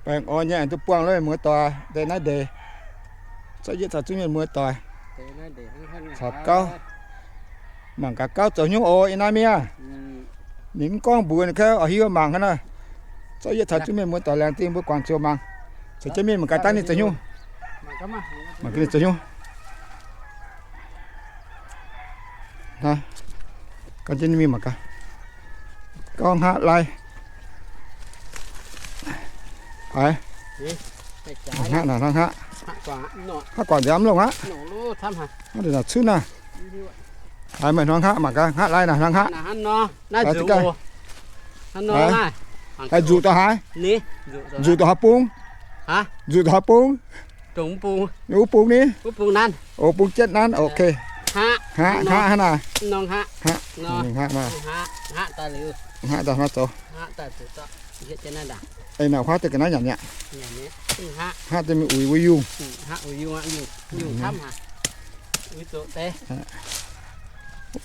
Baengh orn nyei aengx duqv buangh lo mienh muoz doic ndeic naaiv ndeic. Zorqv yietv caux zungv mienh muoz doic caux gauv. Mangc gaax gauv zoux hnyouv oc, ih naaiv mienh. Ninh mv gorngv mbuox ninh kouv oix hiuv mangc hnangv naaiv. Zorqv yietv caux zungv mienh muoz doic laengz zingh mbuo guangc ziouc mangc. Caux jienv mienh mangc gaax daaih ninh zoux hnyouv. Mangc gaax ninh zoux hnyouv. Gan jienv ninh mingh mangc gaax. Gauv hngaqv lai. Haiz, hngaqv naaic hnangv hngaqv. Hngaqv guangc nziaamv longh aqv. Naaiv deix naaic cunv naaic. Haiz meih hnangv hngaqv mangc gaax, hngaqv lai naaic hnangv hngaqv. Haiz nzuqc daaih haaix? Nzuqc daaih haaix bung? Nzuqc daaih haaix bung? Wuov bung ni? O, bung jienv nanv, ok. Hngaqv, hngaqv hnangv naaic. Hngaqv, hngaqv naaic. Hngaqv daaih hnangv zoux. Ei, naaic huaav daaih ga'naaiv nyanc mi'aqv. Hngaqv daaih mingh uix wuov yungh.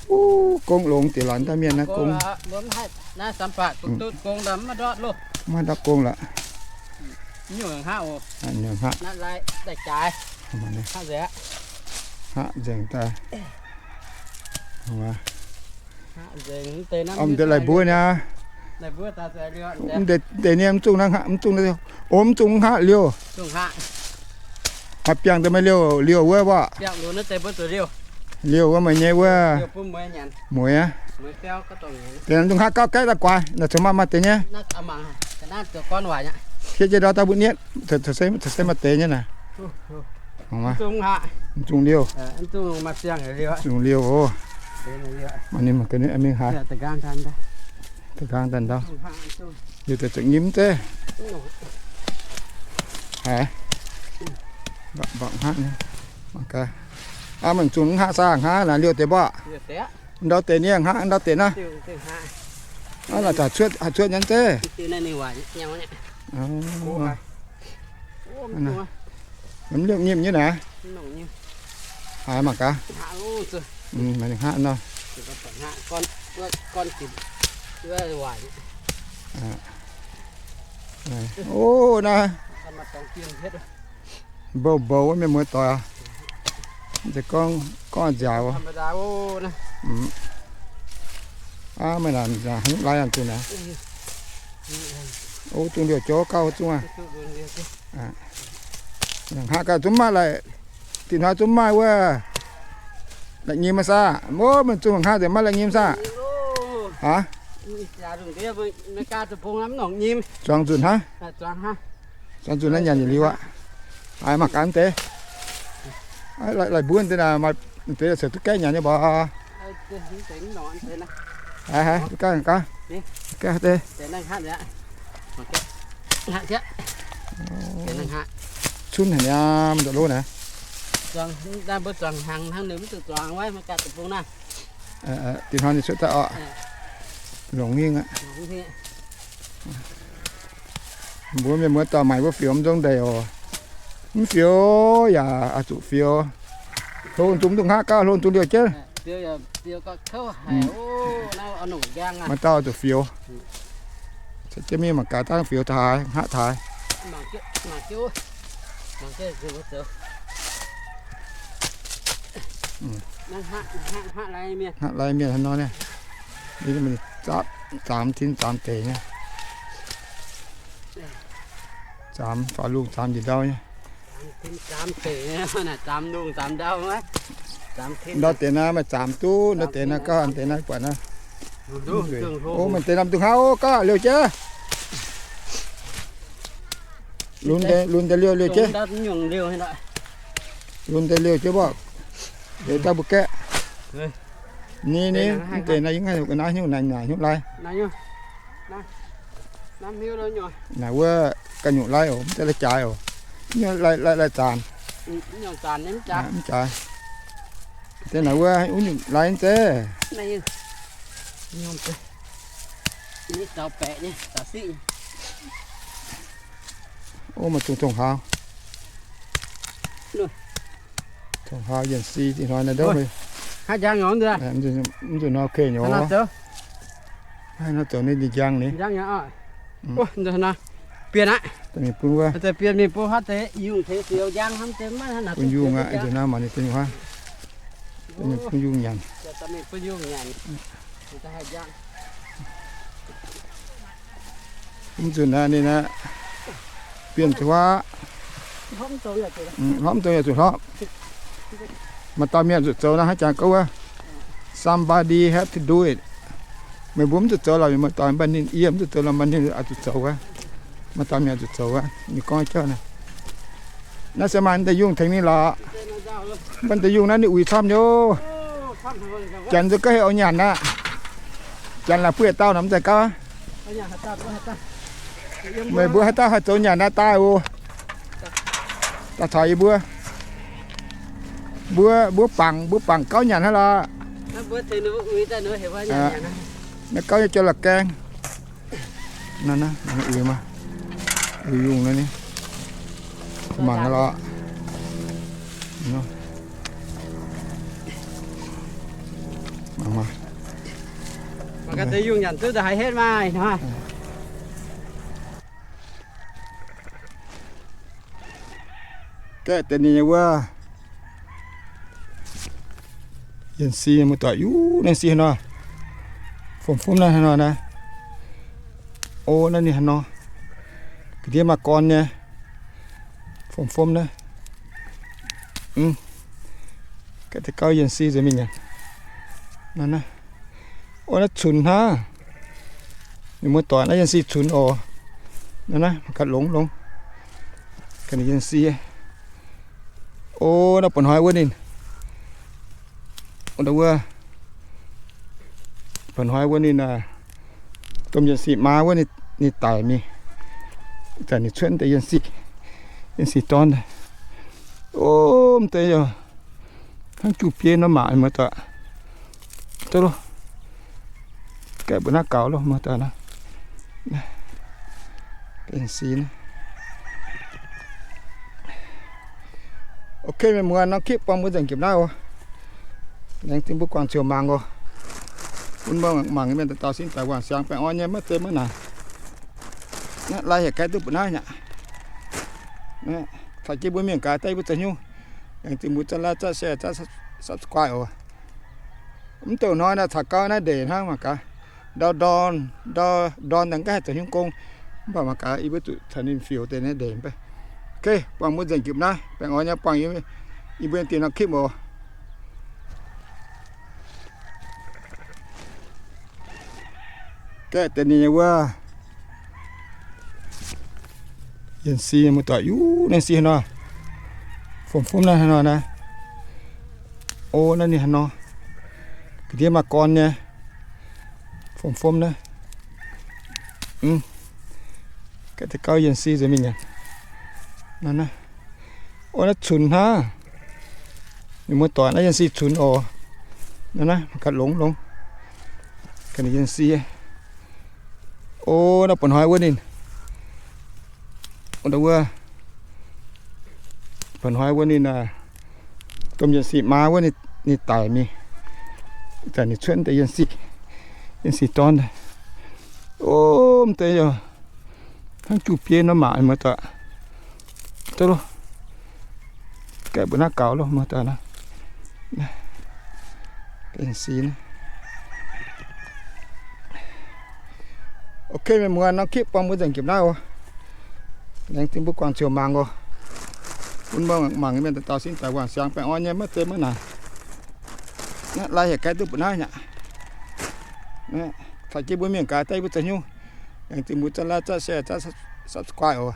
Uix gong longx deix, laanh daaih mienh naaiv gong. Maiv ndortv gong lorqc. Hngaqv, hngaqv nzengc daaih. Om deix laic mbuov niaa. Deix niaa mv zungh, o, mv zungh hngaqv liouh. Maaih biangh deix maaih liouh, liouh wuov mbuo. Liouh wuov meih nyei wuov. Mueiz aqv. Deix mv zungh hngaqv gauh gaeqv daaih guaax, naaic cingx maaih maaih deix nyei. Hietv jienv ndau daaih mbuo nietv, se maaih deix nyei naaic. Mv zungh liouh. Zungh liouh oc. Maaih ninh mingh haaix. Da'nqaang daaih ndau. Liouh deix zuqc nyim zeiv. Haiz, mbangc hngaqv nyei. Aa, mv zungh hngaqv saah, hngaqv naaic liouh deix mbuo. Ndau deix niaa, hngaqv ndau deix naaiv. Aa, naaic zaqc cuotv, haih cuotv nyei zeiv. Mv liouh nyim nyei naaic. Haiz mangc gaax. Maaih ninh hngaqv nor. O, naaiv mbouh mbouh wuov mienh muoz doic aac. Gorngv, gorngv nziaauc. Aav, meih naaic hngaqv lai aqv zungh naaic. O, zungh liouh joux gauh zungh aqv. Hngaqv gauh zungv maaih laic, dinh hnoi zungv maaih wuov la'nyim saah? Mv, mv zungh hngaqv nzengc maaih la'nyim saah? Aav, zuangx nzunc hnangv. Zuangx nzunc naaiv nyanc yietc liuz aqv. Haiz mangc gaax deix. Laic mbuov deix naaic, maaih deix caux duqv gaeqv nyanc nyei mbuox. Haiz, haiz, gaeqv, gaeqv, gaeqv deix. Cunv haic niaa, mv ndongc lov naaic. Dinh hnoi ninh cuotv daaih oc. Longx hingh aqv. Mbuo mienh muoz doic maaic mbuo fioux mv nzong ndeic oc. Mv fioux yaac oix zuqc fioux. Hlo dungz duqv hngaqv gauh hlo dungz liouh jienv. Maaih dauh zuqc fioux. Caux jienv mingh mangc gaax dangh fioux taaix, hngaqv taaix. Hngaqv lai mienh hnangv nor niaa. Zaamx tin zaamx deic nyei. Zaamx faaux lungh zaamx njiec ndau nyei. Ndau deix naaiv maaih zaamx duqv, ndau deix naaiv gauh, deix naaiv buatc naaiv. O, maaih deix lamh dungz hngaqv o, gauh liouh jienv. Lunx deix liouh liouh jienv. Lunx deix liouh jienv mbuo. Liouh daaih mbuo gaeqv. Ni, ni, mv deix naaiv yie naaiv hnyouv naaic, naaic hnyouv lai. Naaic wuov ga'nyungc lai oc, mv zeiz lai-jaaix oc. Lai, lai, lai-zaanc. Mv jaaix. Deix naaic wuov wuov nyungc lai zeiv. O, maaih zungh tongh haaz. Tongh haaz yienh si dinh hnoi naaiv ndouv. Mv nzunc hnoi kei nyei. Naaiv zoux ninh njang ni. Bienh aqv. Daaih mingh bun wuov. Daaih bienh mingh bun huaav deix yungh tengx siou njang hnamv deix maiv hnangv naaic. Bun yungh aqv, nzunc naaiv maah ninh dengh huaav. Daaih mingh bun yungh nyanc. Mv nzunc naaiv ninh aqv, bienh huaav. Hlopv dongh yaac zuqc hlopv. Maaih dauh mienh zuqc zoux naaiv, hnangv jangx gorngv wuov, somebody have to do it. Meih mbuo mv zuqc zoux lorqc, meih dauh mv baac ninh, yie mv zuqc zoux lorqc, maaih ninh oix zuqc zoux wuov. Maaih dauh mienh zuqc zoux wuov. Ninh gorngv jauv naaiv, naaiv se maaih deix yungh tengx ninh lorqc. Mv baac deix yungh naaiv ninh uix camv nyei. Janx nzunc gaav heuc oix nyanc aqv. Janx laaix buo dauh nor mv zeiz gauv. Meih mbuo haaix dauh haih zoux nyanc naaiv daaih oc. Daaih caux yie mbuo, mbuo, mbuo bangc, mbuo bangc gauv nyanc hnangv lorqc. Naaiv gauv nyei jauv la'gaeng. Naaiv, naaiv uix maah, uix yungh naaiv ni, mangc lorqc. Mangc maah. Mangc gaax deix yungh nyanc duqv daaih haiz hetv maah. Gaeqv deix ninh nyei wuov. Yienh si muoz-doic, yuv naaiv si haaix nor, fomv-fomv naaiv haaix nor naaiv. O, naaiv ninh haaix nor, ga'ndiev maaih gorn nyei, fomv-fomv naaiv. Gaeqv deix gauv yienh si nzengc mingh nyanc. Naaiv, o, naaiv cunx hnangv. Ninh muoz-doic, naaiv yienh si cunx oc. Naaiv, naaiv mangc gaax longx longx. Ga'ndiev yienh si. O, naaiv mba'hnoi wuov ninh, wuov, mba'hnoi wuov ninh, domh yienh si maa wuov ninh daic mingh. Ih zanc ninh cuotv deix yienh si, yienh si dorn daaih. O, m'deix yaac hnangv juv biei nor maah, muoz-doic. Duqv loh. Gaeqv mbuo naaiv gaux loh, muoz-doic naaiv. Yienh si naaiv. Ok, mienh muoz, norm clip buangh mbuo nzengc jiex naaiv oc. Laengz zingh mbuo guangc ziouc mangc oc. Bun mbuo mangc mienh dauh dauh sin daic wangc siangx baengh orn nyei, maiv zeiz maiv naaic. Naaiv lai heuc gaeqv duqv mbu'naaiv nyaqc. Caux jienv mbuo mienh gaax daaih mbuo zoux hnyouv. Laengz zingh mbuo za'laiv, za'share, za'subscribe oc. Mv douh hnoi naaic caux gau naaiv ndeic hnangv mangc gaax. Ndau ndorn, ndau ndorn daaih gaav haih zoux hnyouv gong. Mv baac mangc gaax yie mbuo zuqc caux ninh fioux deix naaiv ndeic mv baac. Ok, buangh mbuo nzengc jiex naaiv, baengh orn nyei buangh yie mbuo nyei diex norm clip oc. Gaeqv deix ninh nyei wuov. Yienh si muoz-doic, yuv naaiv si haaix nor, fomv-fomv naaiv haaix nor naaiv. O, naaiv ninh haaix nor, ga'ndiev maaih gorn nyei, fomv-fomv naaiv. Gaeqv deix gauv yienh si nzengc mingh nyanc. Naaiv, naaiv. O, naaiv cunx hnangv. Ninh muoz-doic, naaiv yienh si cunx oc. Naaiv, naaiv mangc gaax longx longx. Ga'ndiev yienh si. O, naaiv mba'hnoi wuov ninh, wuov, mba'hnoi wuov ninh, domh yienh si maa wuov ninh daic mingh. Ih zanc ninh cuotv deix yienh si, yienh si dorn daaih. O, m'deix yaac hnangv juv biei nor maah, muoz-doic. Duqv loh. Gaeqv mbuo naaiv gaux loh, muoz-doic naaiv. Yienh si naaiv. Ok, mienh muoz, norm clip buangh mbuo nzengc jiex naaiv oc. Laengz zingh mbuo guangc ziouc mangc oc. Bun mbuo mangc mienh dauh dauh sin daic wangc siangx baengh orn nyei, maiv zeiz maiv naaic. Naaiv lai heuc gaeqv duqv mbu'naaiv nyaqc. Caux jienv mbuo mienh gaax daaih mbuo zoux hnyouv. Laengz zingh mbuo za'laiv, za'share, za'subscribe oc.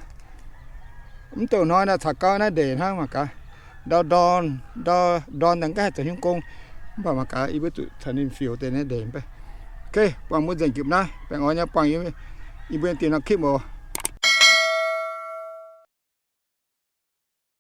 Mv douh hnoi naaic caux gau naaiv ndeic hnangv mangc gaax. Ndau ndorn, ndau ndorn daaih gaav haih zoux hnyouv gong. Mv baac mangc gaax yie mbuo zuqc caux ninh fioux deix naaiv ndeic mv baac. Ok, buangh mbuo nzengc jiex naaiv, baengh orn nyei buangh yie mbuo nyei diex norm clip oc.